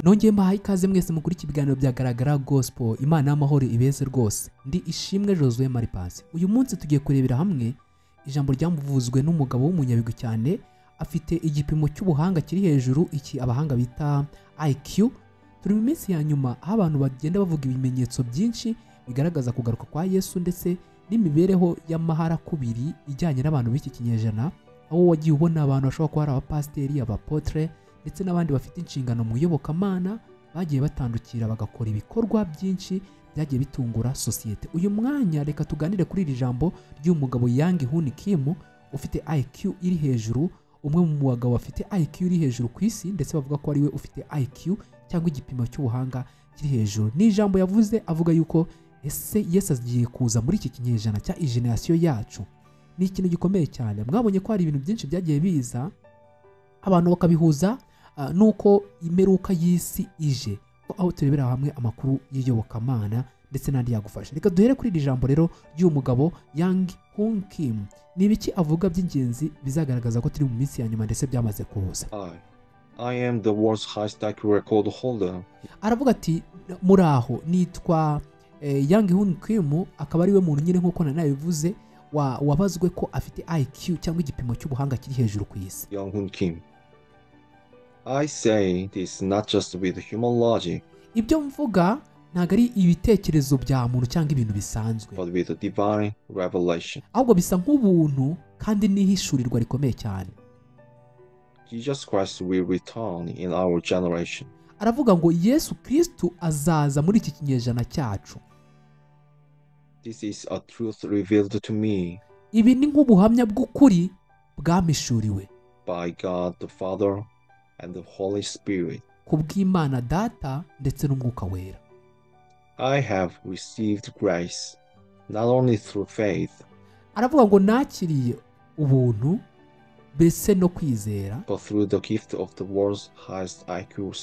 Nongeye mbahaye ikaze mwese mukuri iki biganiro bya Garagara Gospel. Imana y'amahoro ibeze rwose. Ndi Ishimwe Josue Maripasi. Uyu munsi tugiye kurebera hamwe ijambo ryamuvuzwe n'umugabo w'umunyabigwi cyane, afite igipimo cy'ubuhanga kiri hejuru, iki abahanga bita IQ. Turi mu minsi ya nyuma aho abantu bagenda bavuga ibimenyetso byinshi bigaragaza kugaruka kwa Yesu ndetse n'imibereho y'amaharakubiri ijyanye n'abantu b'iki kinyejana, aho wagiye ubona abantu bashobora kuba ari abapasiteri, abapotre ndetse n'abandi bafite inshingano mu iyobokamana bagiye batandukira bagakora ibikorwa byinshi byagiye bitungura sosiyete. Uyu mwanya reka tuganire kuri iri jambo ry'umugabo Yang Hoon Kim ufite IQ iri hejuru, umwe mu bagabo bafite IQ iri hejuru ku isi, ndetse bavuga ko ari we ufite IQ cyangwa igipimo cy'ubuhanga kiri hejuru. Ni ijambo yavuze avuga yuko ese Yesu agiye kuza muri iki kinyejana cya igenerasiyo yacu. Ni ikintu gikomeye cyane. Mwabonye ko hari ibintu byinshi byagiye biza abantu bakabihuza nuko imperuka y'isi ije, aho turebera hamwe amakuru y'iyobokamana ndetse n'andi yagufasha. Reka duhere kuri iri jambo rero ry'uyu mugabo Yang Hoon Kim. Ni ibiki avuga by'ingenzi bizagaragaza ko turi mu minsi ya nyuma ndetse byamaze kuza? I am the world's highest IQ record holder. Aravuga ati muraho, nitwa Yang Hoon Kim, akaba ari we muntu nyine nk'uko nanabivuze wabazwe ko afite IQ cyangwa igipimo cy'ubuhanga kiri hejuru ku isi. Yang Hoon Kim. I say this not just with human logic, Ibyo mvuga ntabwo ari ibitekerezo bya muntu cyangwa ibintu bisanzwe, but with a divine revelation. ahubwo bisa nk'ubuntu kandi n'ihishurirwa rikomeye cyane. Jesus Christ will return in our generation. Aravuga ngo Yesu Kristo azaza muri iki kinyejana cyacu. This is a truth revealed to me Ibi ni nk'ubuhamya bw'ukuri bwamishuriwe by God the Father and the Holy Spirit. ku bw'Imana Data ndetse n'Umwuka Wera. I have received grace not only through faith, Aravuga ngo nakiriye ubuntu mbese no kwizera, but through the gift of the world's highest IQ.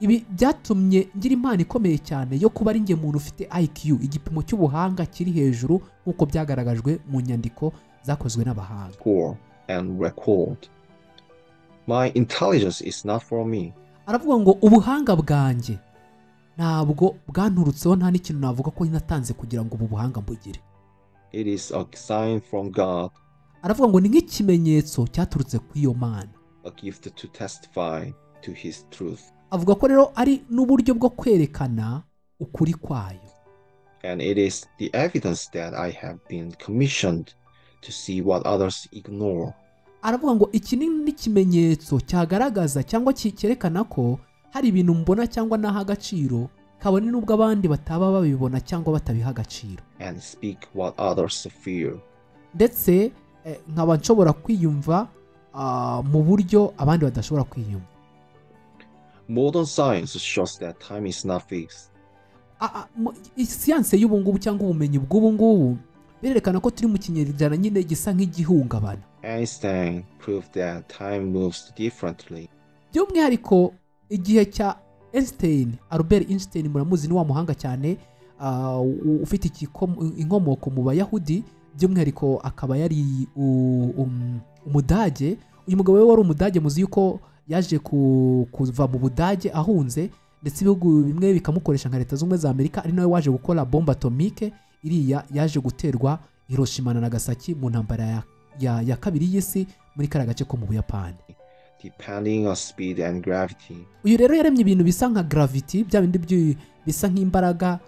Ibi byatumye ngira impano ikomeye cyane yo kuba ari njye muntu ufite IQ, igipimo cy'ubuhanga kiri hejuru nk'uko byagaragajwe mu nyandiko zakozwe n'abahanga. Score and record. My intelligence is not for me. Aravuga ngo ubuhanga bwanjye ntabwo bwanturutseho, nta n'ikintu navuga ko natanze kugira ngo ubu buhanga mbugire. It is a sign from God, Aravuga ngo ni nk'ikimenyetso cyaturutse ku iyo Mana. a gift to testify to his truth. Avuga ko rero ari n'uburyo bwo kwerekana ukuri kwayo. And it is the evidence that I have been commissioned to see what others ignore. Aravuga ngo iki ni n'ikimenyetso cyagaragaza cyangwa cyerekana ko hari ibintu mbona cyangwa naha agaciro, kabone n'ubwo abandi bataba babibona cyangwa batabiha agaciro. And speak what others fear. Ndetse nkaba nshobora kwiyumva mu buryo abandi badashobora kwiyumva. Modern science shows that time is not fixed. Siyanse y'ubu ngubu cyangwa ubumenyi bw'ubu ngubu birerekana ko turi mu kinyejana nyine gisa nk'igihungabana. Einstein proved that time moves differently. By'umwihariko igihe cya Einstein, Albert Einstein muramuzi, ni wa muhanga cyane ufite inkomoko mu Bayahudi, by'umwihariko akaba yari Umudage. Uyu mugabo we wari Umudage, muzi yuko yaje kuva mu Budage ahunze, ndetse ibihugu bimwe bikamukoresha nka Leta Zunze Ubumwe za Amerika, ari nawe waje gukora bombe atomique iriya yaje guterwa Hiroshima na Nagasaki mu ntambara ya kabiri y'isi muri kariya gace ko mu Buyapani. Depending on speed and gravity. Uyu rero yaremye ibintu bisa nka gravity, bya bindi bisa nk'imbaraga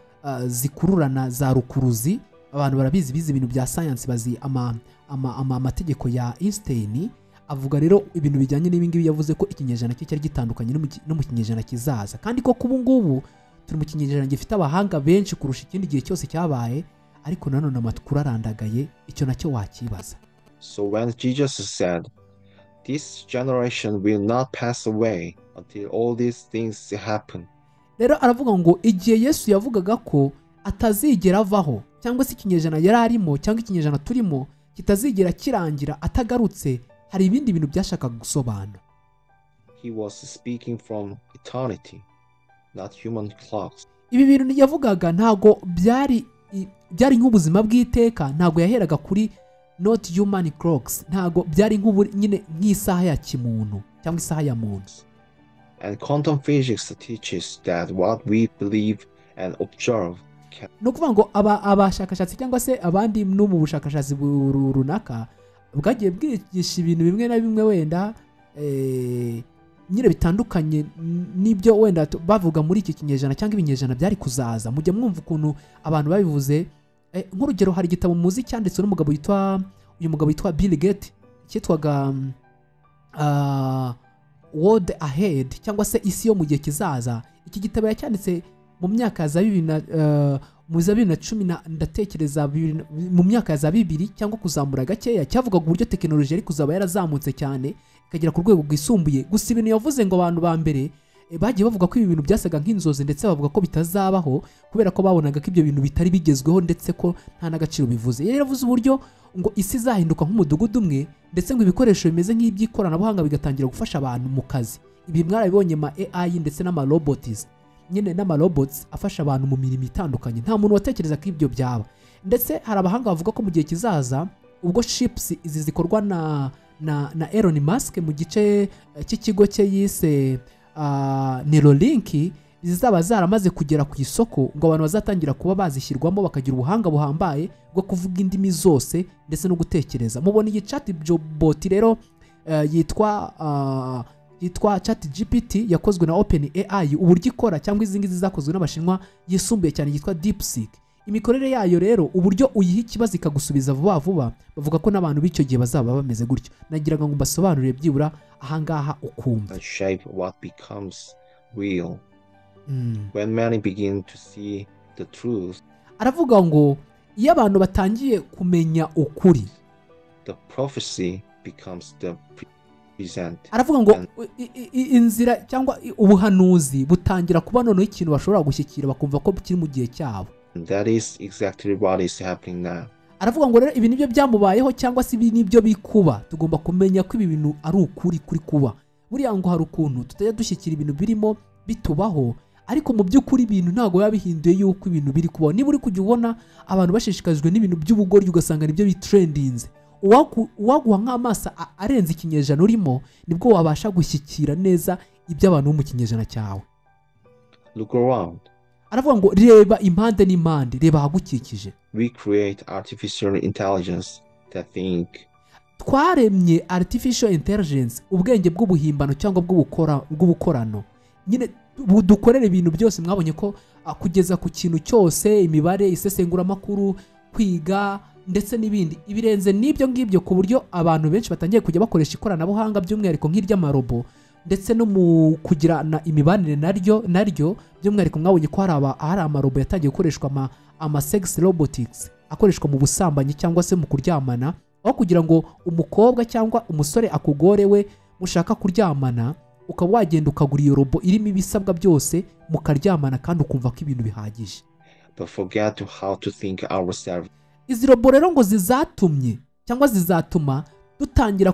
zikururana za rukuruzi. Abantu barabizi, bize ibintu bya science, bazi amategeko ya Einstein. Avuga rero ibintu bijyanye n'ibi ngibi, yavuze ko ikinyejana cye cyari gitandukanye no mu kinyejana kizaza, kandi ko kubu ngubu turi mu kinyejana gifite abahanga benshi kurusha ikindi gihe cyose cyabaye, ariko nanone amakuru arandagaye, icyo nacyo wakibaza. So when Jesus said, "This generation will not pass away until all these things happen." Rero aravuga ngo igihe Yesu yavugaga ko atazigera avaho, cyangwa se ikinyejana yari arimo cyangwa ikinyejana turimo kitazigera kirangira atagarutse, hari ibindi bintu byashakaga gusobanura. He was speaking from eternity, not human clocks. Ibi bintu yavugaga ntago byari nk'ubuzima bw'iteka, ntago yaheraga kuri not human clocks, ntago byari nk'ubu nyine nk'isaha ya kimuntu cyangwa isaha ya muntu. And quantum physics teaches that what we believe and observe can Ni ukuvuga ngo abashakashatsi cyangwa se abandi no mu bushakashatsi runaka bwagiye bwigisha ibintu bimwe na bimwe wenda nyine bitandukanye n'ibyo wenda bavuga muri iki kinyejana cyangwa ibinyejana byari kuzaza. Mujya mwumva ukuntu abantu babivuze. Nk'urugero, hari igitabo muzi cyanditswe n'umugabo witwa, uyu mugabo witwa Bill Gates, cyitwaga World Ahead cyangwa se Isi yo mu gihe kizaza. Iki gitabo yacyanditse mu myaka ya za bibiri na mu za 2010 na ndatekereza mu myaka ya za 2000 cyangwa kuzamura gakeya. Cyavugaga uburyo tekinoloji yari kuzaba yarazamutse cyane ikagera ku rwego rwisumbuye. Gusa ibintu yavuze ngo abantu ba mbere bagiye bavuga ko ibi bintu byasaga nk'inzozi, ndetse bavuga ko bitazabaho kubera ko babonaga ko ibyo bintu bitari bigezweho, ndetse ko nta n'agaciro bivuze. Yari yaravuze uburyo ngo isi izahinduka nk'umudugudu umwe, ndetse ngo ibikoresho bimeze nk'iby'ikoranabuhanga bigatangira gufasha abantu mu kazi. Ibi mwarabibonye, ma AI ndetse n'ama robots nyine, n'ama robots afasha abantu mu mirimo itandukanye. Nta muntu watekereza ko ibyo byaba. Ndetse hari abahanga bavuga ko mu gihe kizaza, ubwo chips izi zikorwa na Elon Musk mu gice cy'ikigo cye yise Neuralink zizaba zaramaze kugera ku isoko, ngo abantu bazatangira kuba bazishyirwamo bakagira ubuhanga buhambaye bwo kuvuga indimi zose ndetse no gutekereza. Mubona iyi chat bot rero yitwa Chat GPT yakozwe na Open AI, uburyo ikora, cyangwa izi ngizi zakozwe n'Abashinwa yisumbuye cyane yitwa DeepSeek, imikorere yayo rero, uburyo uyiha ikibazo ikagusubiza vuba vuba, bavuga ko n'abantu b'icyo gihe bazaba bameze gutyo. Nagiraga ngo mbasobanurire byibura ahangaha ukumva. shape what becomes real. When many begin to see the truth, Aravuga ngo iyo abantu batangiye kumenya ukuri, the prophecy becomes the present. Aravuga ngo inzira cyangwa ubuhanuzi butangira kuba noneho ikintu bashobora gushyikira, bakumva ko kiri mu gihe cyabo. And that is exactly what is happening now. Aravuga ngo rero ibi nibyo byamubayeho, cyangwa se ibi nibyo bikuba. Tugomba kumenya ko ibi bintu ari ukuri kuri kuba. Buriya ngo hari ukuntu tutajya dushyikira ibintu birimo bitubaho, ariko mu by'ukuri ibintu ntabwo biba bihinduye yuko ibintu biri kubaho. Niba uri kujya ubona abantu bashishikajwe n'ibintu by'ubugoryi, ugasanga nibyo bitrendinze, uwaguha nk'amaso arenze ikinyejana urimo, nibwo wabasha gushyikira neza iby'abantu bo mu kinyejana cyawe. Look around. Aravuga ngo reba impande n'impande, reba ahagukikije. We create artificial intelligence that think Twaremye artificial intelligence, ubwenge bw'ubuhimbano cyangwa bw'ubukorano nyine budukorera ibintu byose. Mwabonye ko kugeza ku kintu cyose, imibare, isesenguramakuru, kwiga ndetse n'ibindi ibirenze n'ibyo ngibyo, ku buryo abantu benshi batangiye kujya bakoresha ikoranabuhanga, by'umwihariko nk'iry'amarobo, ndetse no mu kugirana imibanire naryo. By'umwihariko mwabonye ko hari amarobo yatangiye gukoreshwa, ama sex robotics akoreshwa mu busambanyi cyangwa se mu kuryamana, aho kugira ngo umukobwa cyangwa umusore akugore we mushaka kuryamana, ukaba wagenda ukagura iyo robo irimo ibisabwa byose, mukaryamana kandi ukumva ko ibintu bihagije. but forget to how to think ourselves. Izi robo rero ngo zizatumye cyangwa zizatuma dutangira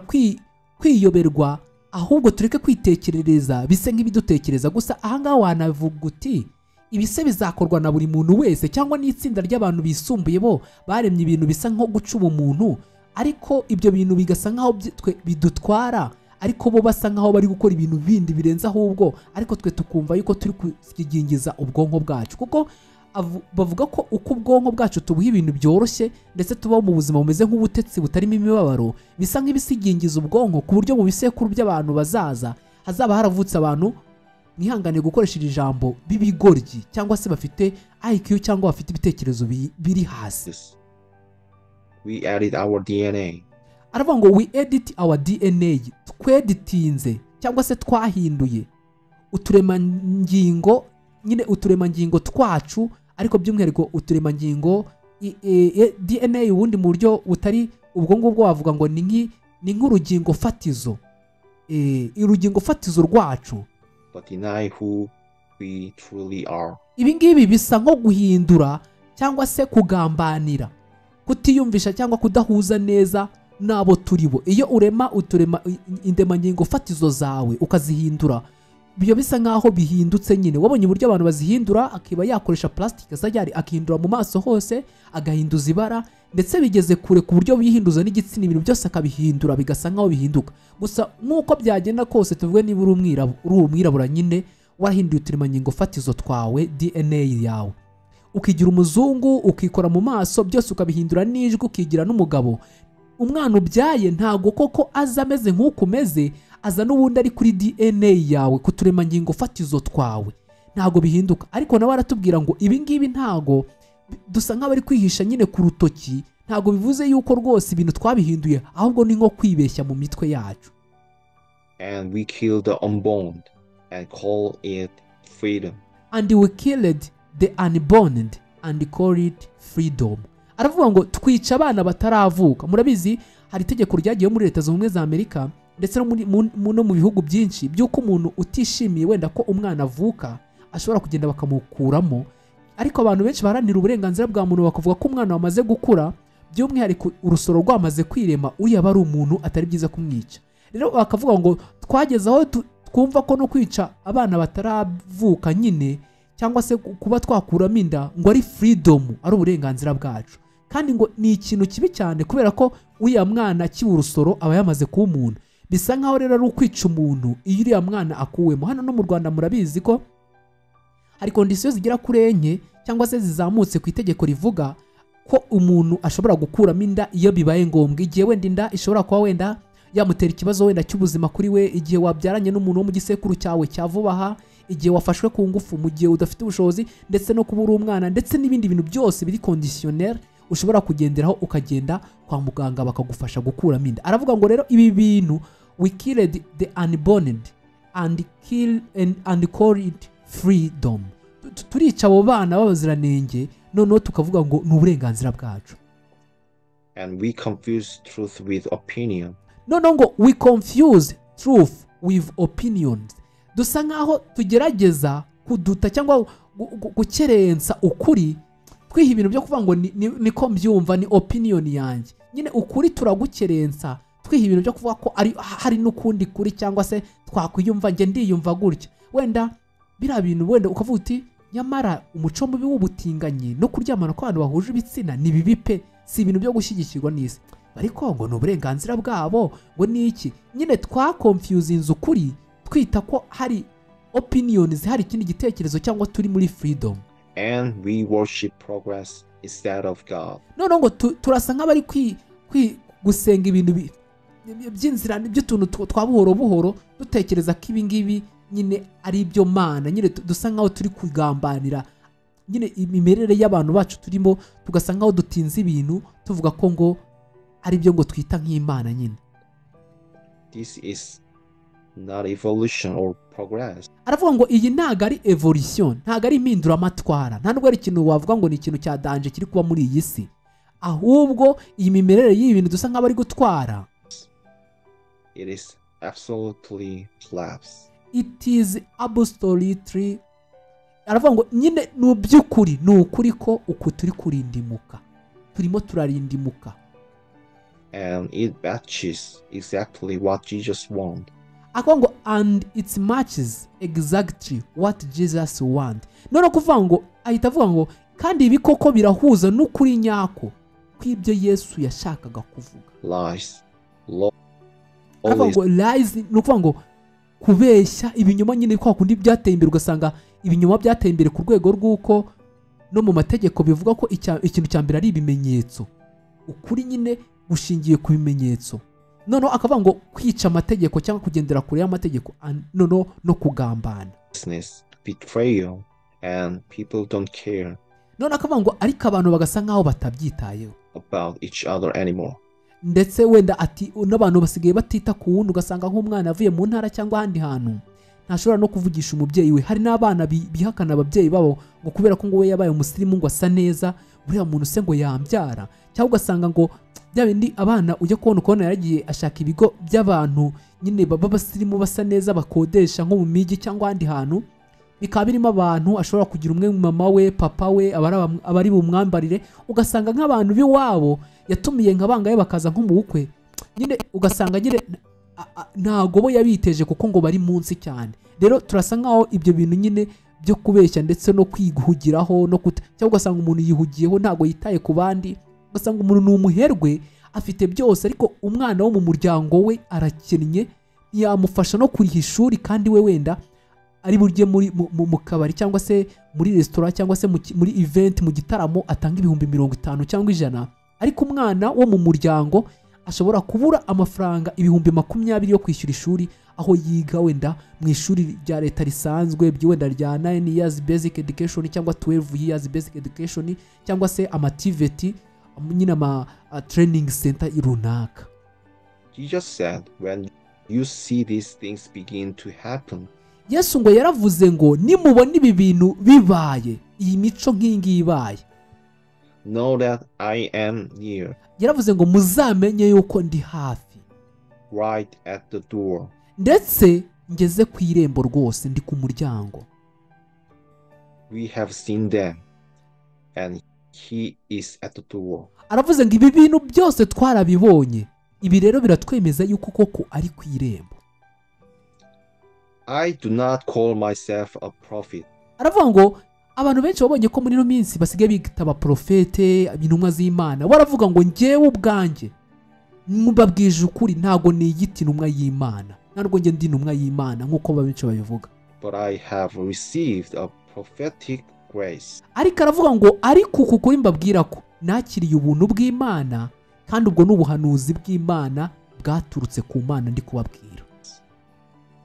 kwiyoberwa, ahubwo tureke kwitekerereza, bise nk'ibidutekereza. Gusa ahangaha wanavuga uti ibise bizakorwa na buri muntu wese cyangwa n'itsinda ry'abantu bisumbuye, bo baremye ibintu bisa nko guca ubumuntu, ariko ibyo bintu bigasa nk'aho twe bidutwara, ariko bo basa nk'aho bari gukora ibintu bindi birenze ahubwo, ariko twe tukumva yuko turi kugigingiza ubwonko bwacu, kuko bavuga ko uko ubwonko bwacu tubuha ibintu byoroshye, ndetse tubaho mu buzima bumeze nk'ubutetsi butarimo imibabaro, bisa nk'ibisigingiza ubwonko, ku buryo mu bisekuru by'abantu bazaza hazaba haravutse abantu, mwihangane gukoresha iri jambo, b'ibigoryi, cyangwa se bafite IQ cyangwa bafite ibitekerezo biri hasi. We edit our DNA. Aravuga ngo we edit our DNA, tweditinze cyangwa se twahinduye uturemangingo nyine, uturemangingo twacu, ariko by'umwihariko uturemangingo DNA. Ubundi mu buryo butari ubwo ngubwo wavuga ngo ni nk'urugingo fatizo, urugingo fatizo rwacu. But deny who we truly are. Ibi ngibi bisa nko guhindura cyangwa se kugambanira, kutiyumvisha cyangwa kudahuza neza n'abo turi bo. Iyo urema uturema indemangingo fatizo zawe ukazihindura. Biba bisa nkaho bihindutse nyine. Wabonye uburyo abantu bazihindura, akiba yakoresha plastic surgery, akihindura mu maso hose, agahinduza ibara, ndetse bigeze kure ku buryo bihinduza n'igitsina, ibintu byose akabihindura bigasa nkaho bihinduka. Gusa nk'uko byagenda kose, tuvuge niba uri umwirabura nyine warahinduye uturemangingo fatizo twawe, DNA yawe, ukigira umuzungu, ukikora mu maso, byose ukabihindura, n'ijwi, ukigira n'umugabo, umwana ubyaye ntago koko aza ameze nk'uko umeze, aza n'ubundi ari kuri DNA yawe, ku turemangingo fatizo twawe, ntago bihinduka. Ariko nawe aratubwira ngo ibi ngibi ntago dusa nk'abari kwihisha nyine ku rutoki, ntago bivuze yuko rwose ibintu twabihinduye, ahubwo ni nko kwibeshya mu mitwe yacu. And we kill the unborn and call it freedom. And we killed the unborn and call it freedom. Aravuga ngo twica abana bataravuka. Murabizi, hari itegeko ryagiye muri Leta Zunze Ubumwe za Amerika ndetse no mu bihugu byinshi, by'uko umuntu utishimiye wenda ko umwana avuka ashobora kugenda bakamukuramo. Ariko abantu benshi baharanira uburenganzira bwa muntu bakavuga ko umwana wamaze gukura, by'umwihariko urusoro rwamaze kwirema, uriya aba ari umuntu, atari byiza kumwica. Rero bakavuga ngo twageze aho twumva ko no kwica abana bataravuka nyine, cyangwa se kuba twakuramo inda, ngo ari freedom, ari uburenganzira bwacu, kandi ngo ni ikintu kibi cyane, kubera ko uriya mwana akiba urusoro aba yamaze kuba umuntu. Bisa nkaho rero ari ukwica umuntu iyo uriya mwana akuwemo. Hano no mu Rwanda murabizi ko hari condition zigera kuri enye cyangwa se zizamutse ku itegeko rivuga ko umuntu ashobora gukuramo inda iyo bibaye ngombwa, igihe wenda inda ishobora kuba wenda yamutera ikibazo wenda cy'ubuzima kuri we, igihe wabyaranye n'umuntu wo mu gisekuru cyawe cya vuba aha, igihe wafashwe ku ngufu, mu gihe udafite ubushobozi, ndetse no kuba uri umwana, ndetse n'ibindi bintu byose biri conditionnel ushobora kugenderaho ukagenda kwa muganga bakagufasha gukuramo inda. Aravuga ngo rero ibi bintu, we killed the unborn and call it freedom. Turica abo bana b'abaziranenge, noneho tukavuga ngo ni uburenganzira bwacu. And we confuse truth with opinion. Noneho ngo we confuse truth with opinions. Dusa nkaho tugerageza kuduta cyangwa gukerensa ukuri, twiha ibintu byo kuvuga ngo niko mbyumva, ni opinion yanjye. Nyine ukuri turagukerensa, twiha ibintu byo kuvuga ko ari hari n'ukundi kuri, cyangwa se twakwiyumva, njye ndiyumva gutya. Wenda biriya bintu, wenda ukavuga uti nyamara umuco mubi w'ubutinganyi no kuryamana kw'abantu bahuje ibitsina ni bibi pe, si ibintu byo gushyigikirwa n'isi, ariko ngo ni uburenganzira bwabo, ngo ni iki. Nyine twakonfuzinze ukuri, twita ko hari opinions, hari ikindi gitekerezo, cyangwa turi muri freedom. And we worship progress instead of God. Noneho ngo turasa nk'abari gusenga ibintu by'inzira, by'utuntu twa buhoro buhoro, dutekereza ko ibi ngibi nyine ari ibyo Mana. Nyine dusa nkaho turi kugambanira nyine imimerere y'abantu bacu turimo, tugasa nkaho dutinze ibintu, tuvuga ko ngo ari byo ngo twita nk'Imana nyine. This is not evolution or progress. Aravuga ngo iyi ntago ari evolution, ntago ari impinduramatwara, nta nubwo ari ikintu wavuga ngo ni ikintu cya danger kiri kuba muri iyi si, ahubwo iyi mimerere y'ibi bintu dusa nk'abari gutwara, It is absolutely collapse. It is absolutely, aravuga ngo nyine ni by'ukuri, ni ukuri ko uku turi kurindimuka, turimo turarindimuka. And it matches exactly what Jesus wanted. Akavuga ngo and it matches exactly what Jesus want. None kuvuga ngo ahita avuga ngo kandi ibi koko birahuza n'ukuri nyako kw'ibyo Yesu yashakaga kuvuga. Lies. Aravuga ngo lies ni ukuvuga ngo kubeshya, ibinyoma nyine, kwa kundi byateye imbere, ugasanga ibinyoma byateye imbere ku rwego rw'uko no mu mategeko bivuga ko ikintu cya mbere ari ibimenyetso, ukuri nyine gushingiye ku bimenyetso. Noneho akavuga ngo kwica amategeko cyangwa kugendera kure y'amategeko, noneho no kugambana. Business, betrayal, and people don't care Noneho akavuga ngo ariko abantu bagasa nkaho batabyitayeho about each other anymore. Ndetse wenda ati n'abantu basigaye batita ku wundi, ugasanga nk'umwana avuye mu ntara cyangwa ahandi hantu ntashobora no kuvugisha umubyeyi we. Hari n'abana bihakana ababyeyi babo ngo kubera ko ngo we yabaye umusirimu, ngo asa neza, buriya muntu se ngo yambyara, cyangwa ugasanga ngo bya bindi abana ujya kubona ukabona yaragiye ashaka ibigo by'abantu nyine baba abasirimu basa neza, bakodesha nko mu mijyi cyangwa ahandi hantu, bikaba birimo abantu ashobora kugira umwe mama we, papa we, abari bumwambarire, ugasanga nk'abantu b'iwabo yatumiye nka bangahe bakaza nko mu bukwe nyine, ugasanga nyine Ntago bo yabiteje kuko ngo bari munsi cyane. Rero turasa nkaho ibyo bintu nyine byo kubeshya ndetse no kwihugiraho no cyangwa ugasanga umuntu yihugiyeho ntago yitaye ku bandi, ugasanga umuntu ni umuherwe afite byose ariko umwana wo mu muryango we arakennye, ntiyamufasha no kuriha ishuri, kandi we wenda ari burye muri mu kabari cyangwa se muri restaurant cyangwa se muri event mu gitaramo atanga 50,000 cyangwa 100, ariko umwana wo mu muryango ashobora kubura amafaranga 20,000 yo kwishyura ishuri aho yiga wenda mu ishuri rya leta risanzwe wenda rya 9 years basic education cyangwa 12 years basic education cyangwa se ama TVET nyine ama training center runaka. Jesus said, when you see these things begin to happen, Yesu ngo yaravuze ngo nimubona ibi bintu bibaye, iyi mico nk'iyi ngiyi ibaye, know that I am near. Yaravuze ngo muzamenye yuko ndi hafi, right at the door. Ndetse ngeze ku irembo rwose, ndi ku muryango. We have seen them and he is at the door. Aravuze ngo ibi bintu byose twarabibonye, ibi rero biratwemeza yuko koko ari ku irembo. I do not call myself a prophet. Aravuga ngo abantu benshi babonye ko muri no minsi basigaye bita abaprofete, intumwa z'Imana. Waravuga ngo njyewe ubwanjye mbabwije ukuri ntago niyita intumwa y'Imana, ntabwo njye ndi intumwa y'Imana nkuko benshi babivuga. But I have received a prophetic grace. Ariko aravuga ngo ariko uku kuri mbabwira ko nakiriye ubuntu bw'Imana, kandi ubwo ni ubuhanuzi bw'Imana bwaturutse ku Mana ndi kubabwira.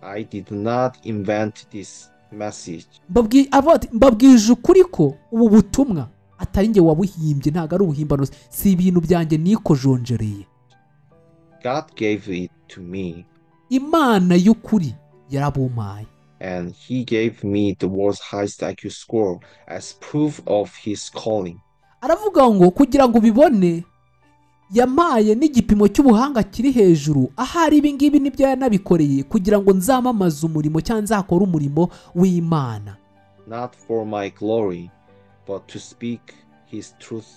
I did not invent this message. Mbabwije ukuri ko ubu butumwa atari njye wabuhimbye, ntago ari ubuhimbano, si ibintu byanjye nikojonjereye. God gave it to me. Imana y'ukuri yarabumpaye. And he gave me the world's highest IQ score as proof of his calling. Aravuga ngo kugira ngo ubibone yampaye n'igipimo cy'ubuhanga kiri hejuru, ahari ibi ngibi nibyo yanabikoreye kugira ngo nzamamaze umurimo cyangwa nzakore umurimo w'Imana. Not for my glory, but to speak his truth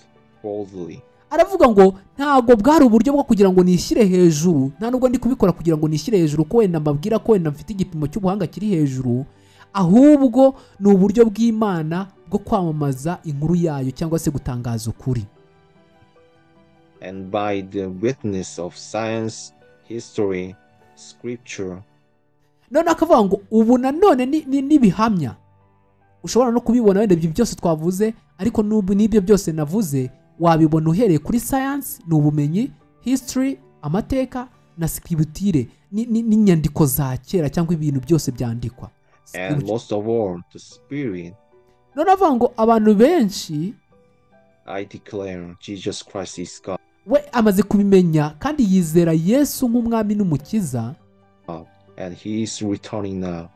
boldly. Aravuga ngo ntago bwari uburyo bwo kugira ngo nishyire hejuru, nta nubwo ndi kubikora kugira ngo nishyire hejuru ko wenda mbabwira ko wenda mfite igipimo cy'ubuhanga kiri hejuru, ahubwo ni uburyo bw'Imana bwo kwamamaza inkuru yayo cyangwa se gutangaza ukuri. And by the witness of science, history, scripture. None akavuga ngo ubu nanone nibihamya ushobora no kubibona wenda ibyo byose twavuze, ariko n'ubu n'ibyo byose navuze wabibona uhereye kuri science, ni ubumenyi, history, amateka na scripture, n'inyandiko za kera cyangwa ibintu byose byandikwa. And most of all, the spirit. None avuga ngo abantu benshi, I declare Jesus Christ is God. We amaze kubimenya kandi yizera Yesu nk'umwami n'umukiza, and he is returning now.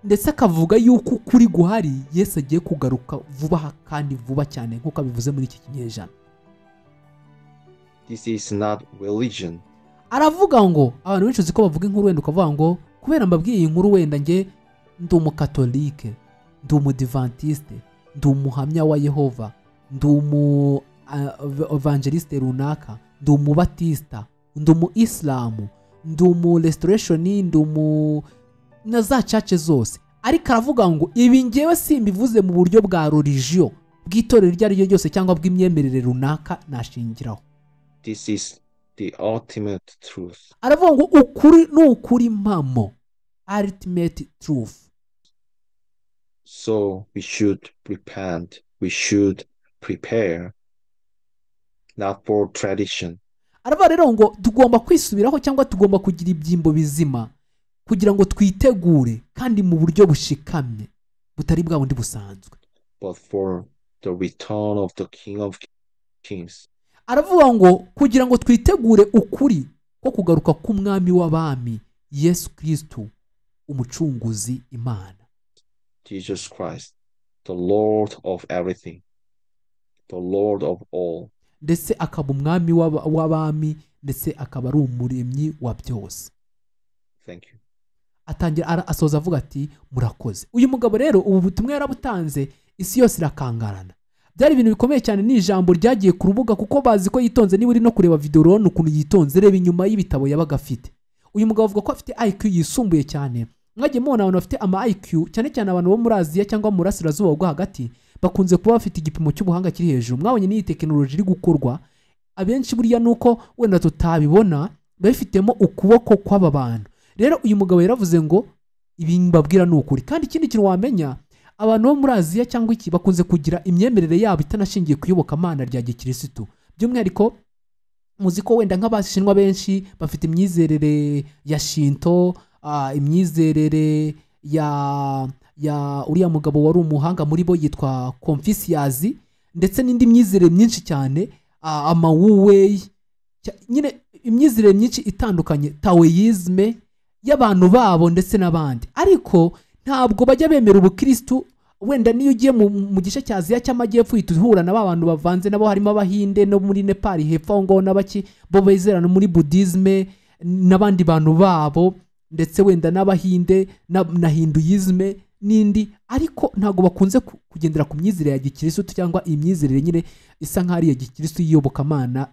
Ndetse akavuga yuko ukuri guhari, Yesu agiye kugaruka vuba kandi vuba cyane nkuko abivuze muri iki kinyejana. This is not religion. Aravuga ngo abantu benshi uzi ko bavuga inkuru wenda ukavuga ngo kubera mbabwiye iyi nkuru wenda nge ndi umukatolike, ndi umudivantiste, ndi umuhamya wa Yehova, ndi umu evangeliste runaka, ndi umubatista, ndi umu isilamu, ndi umu restoration, ndi umu na za church zose. Ariko aravuga ngo ibi ngewe simbivuze mu buryo bwa religion, bw'itorero iryo ari ryo ryose cyangwa bw'imyemerere runaka nashingiraho. This is the ultimate truth. Aravuga ngo ukuri ni ukuri mpamo, ultimate truth. So we should repent, we should prepare, not for tradition. Aravuga rero ngo tugomba kwisubiraho cyangwa tugomba kugira ibyimbo bizima kugira ngo twitegure kandi mu buryo bushikamye butari bwa bundi busanzwe. But for the return of the King of Kings. Aravuga ngo kugira ngo twitegure ukuri ko kugaruka k'umwami w'abami Yesu Kristo umucunguzi Imana. Jesus Christ, the Lord of everything, the Lord of all. Ndetse akaba umwami w'abami, ndetse akaba ari umuremyi wa byose. Thank you. Atangira asoza avuga ati murakoze. Uyu mugabo rero ubu butumwa yarabutanze, isi yose irakangarana. Byari ibintu bikomeye cyane, ni ijambo ryagiye ku rubuga kuko bazi ko yitonze. Niba uri no kureba video urabona ukuntu yitonze, reba inyuma y'ibitabo yabaga afite, Uyu mugabo avuga ko afite IQ yisumbuye cyane. Mwagiye mubona abantu bafite ama IQ, cyane cyane abantu bo muri Aziya cyangwa mu burasirazuba bwo hagati, bakunze kuba bafite igipimo cy'ubuhanga kiri hejuru. Mwabonye n'iyi tekinoloji iri gukorwa, abenshi buriya nuko wenda tutabibona, babifitemo ukuboko kw'aba bantu. Rero uyu mugabo yaravuze ngo ibi mbabwira ni ukuri. Kandi ikindi kintu wamenya, abantu bo muri Aziya cyangwa iki bakunze kugira imyemerere yabo itanashingiye ku iyobokamana rya gikirisitu. By'umwihariko muzi ko wenda nk'abashinwa benshi bafite imyizerere ya Shinto, imyizerere ya uriya mugabo wari umuhanga muri bo yitwa Confucius, ndetse n'indi myizerere myinshi cyane, amawuwei, nyine imyizerere myinshi itandukanye, Taoisme y'abantu babo ndetse n'abandi. Ariko ntabwo bajya bemera ubukristu. Wenda niyo ugiye mu gice cya Aziya cy'amajyepfo uhita uhura na ba bantu bavanze nabo, harimo abahinde no muri Nepal hepfo aho ngaho n'abaki bo bizera no muri Buddhisme n'abandi bantu babo, ndetse wenda n'abahinde na Hinduisme n'indi, ariko ntabwo bakunze kugendera ku myizerere ya gikirisitu cyangwa imyizerere nyine isa nk'aho ari iya gikirisitu y'iyobokamana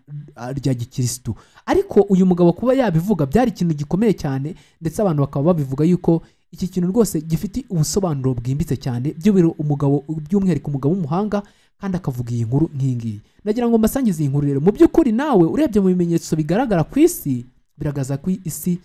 rya gikirisitu. Ariko uyu mugabo kuba yabivuga byari ikintu gikomeye cyane, ndetse abantu bakaba babivuga yuko iki kintu rwose gifite ubusobanuro bwimbitse cyane, by'umwihariko umugabo w'umuhanga, kandi akavuga iyi nkuru nk'iyi ngiyi. Nagira ngo mbasangize iyi nkuru rero. Mu by'ukuri nawe urebye mu bimenyetso bigaragara ku isi, biragaragaza ko isi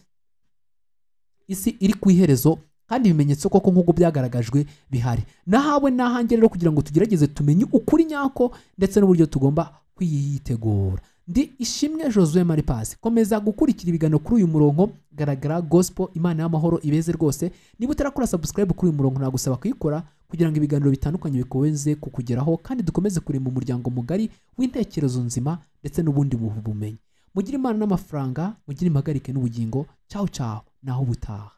iri ku iherezo, kandi ibimenyetso koko nk'uko byagaragajwe bihari. Nahawe nahange rero kugira ngo tugerageze tumenye ukuri nyako ndetse n'uburyo tugomba kwiyitegura. Ndi Ishimwe Josue Maripasi. Komeza gukurikira ibiganiro kuri uyu murongo Garagara Gospel. Imana y'amahoro ibeze rwose. Niba utarakora subscribe kuri uyu murongo, nagusaba kuyikora kugira ngo ibiganiro bitandukanye bikomeze kukugeraho, kandi dukomeze kurema umuryango mugari w'intekerezo nzima ndetse n'ubundi bumenyi. Mugire Imana n'amafaranga, mugire impagarike n'ubugingo. Ciao ciao, naho ubutaha.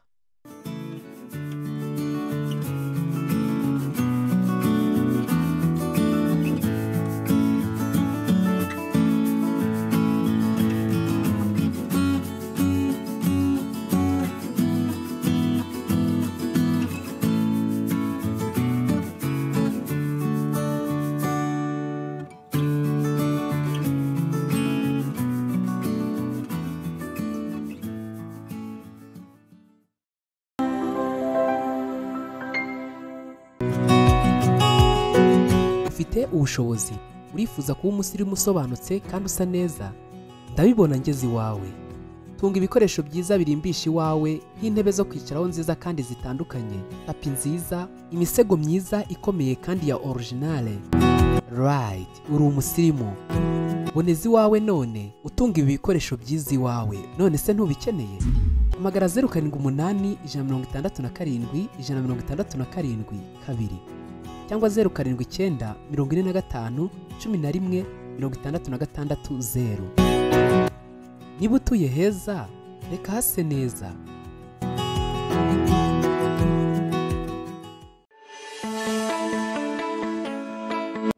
Ufite ubushobozi, urifuza kuba umusirimu usobanutse kandi usa neza? Ndabibona ngeze iwawe. Tunga ibikoresho byiza birimbisha iwawe, nk'intebe zo kwicaraho nziza kandi zitandukanye, tapi nziza, imisego myiza ikomeye kandi ya originale. Right, uri umusirimu. Boneza iwawe none, utunga ibi bikoresho byiza iwawe. None se ntubikeneye? Hamagara 078 167 167 2 cyangwa 079 45 11 66 0. Niba utuye heza, reka hase neza.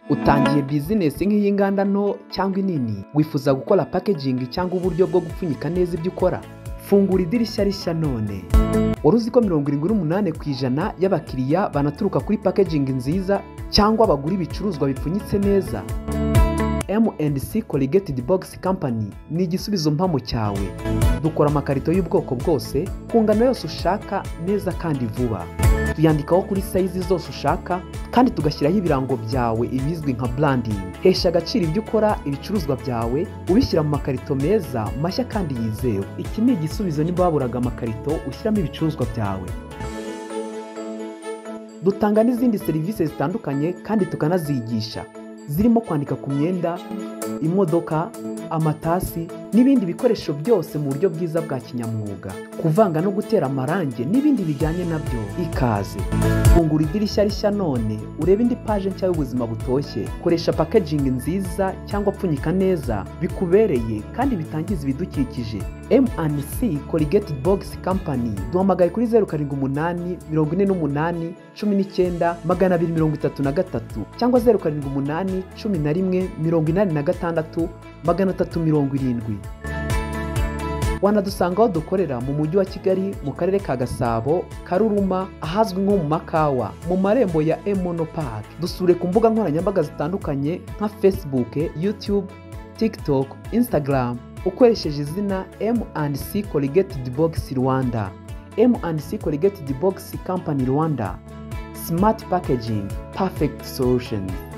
Utangiye bizinesi nk'iy'inganda nto cyangwa inini, wifuza gukora packaging cyangwa uburyo bwo gupfunyika neza ibyo ukora? Fungura idirishya rishya none. Wari uzi ko 78% y'abakiriya banaturuka kuri packaging nziza cyangwa bagura ibicuruzwa bipfunyitse neza? M&C Corrugated Box Company ni igisubizo mpamo cyawe. Dukora amakarito y'ubwoko bwose ku ngano yose ushaka, neza kandi vuba. Tuyandikaho kuri size zose ushaka, kandi tugashyiraho ibirango byawe ibizwi nka branding. Hesha agaciro ibyo ukora, ibicuruzwa byawe ubishyira mu makarito meza, mashya kandi yizewe. Iki ni igisubizo niba waburaga amakarito ushyiramo ibicuruzwa byawe. Dutanga n'izindi serivisi zitandukanye kandi tukanazigisha, zirimo kwandika ku myenda, imodoka, amatasi n'ibindi bikoresho byose mu buryo bwiza bwa kinyamwuga, kuvanga no gutera amarangi n'ibindi bijyanye nabyo. Ikaze. Fungura idirishya rishya none, urebe indi paje nshya y'ubuzima butoshye. Koresha packaging nziza cyangwa pfunyika neza bikubereye kandi bitangiza ibidukikije. M&C Corrugated Box Company. Duhamagaye kuri 078 48 19 233 cyangwa 078 11 86 370. Wanadusanga aho dukorera mu mujyi wa Kigali, mu karere ka Gasabo, Karuruma, ahazwi nko mu Makawa, mu marembo ya Emono Park. Dusure ku mbuga nkoranyambaga zitandukanye nka Facebook, YouTube, TikTok, Instagram ukoresheje izina M&C Corrugated Box Rwanda. M&C Corrugated Box Company Rwanda, Smart Packaging, Perfect Solutions.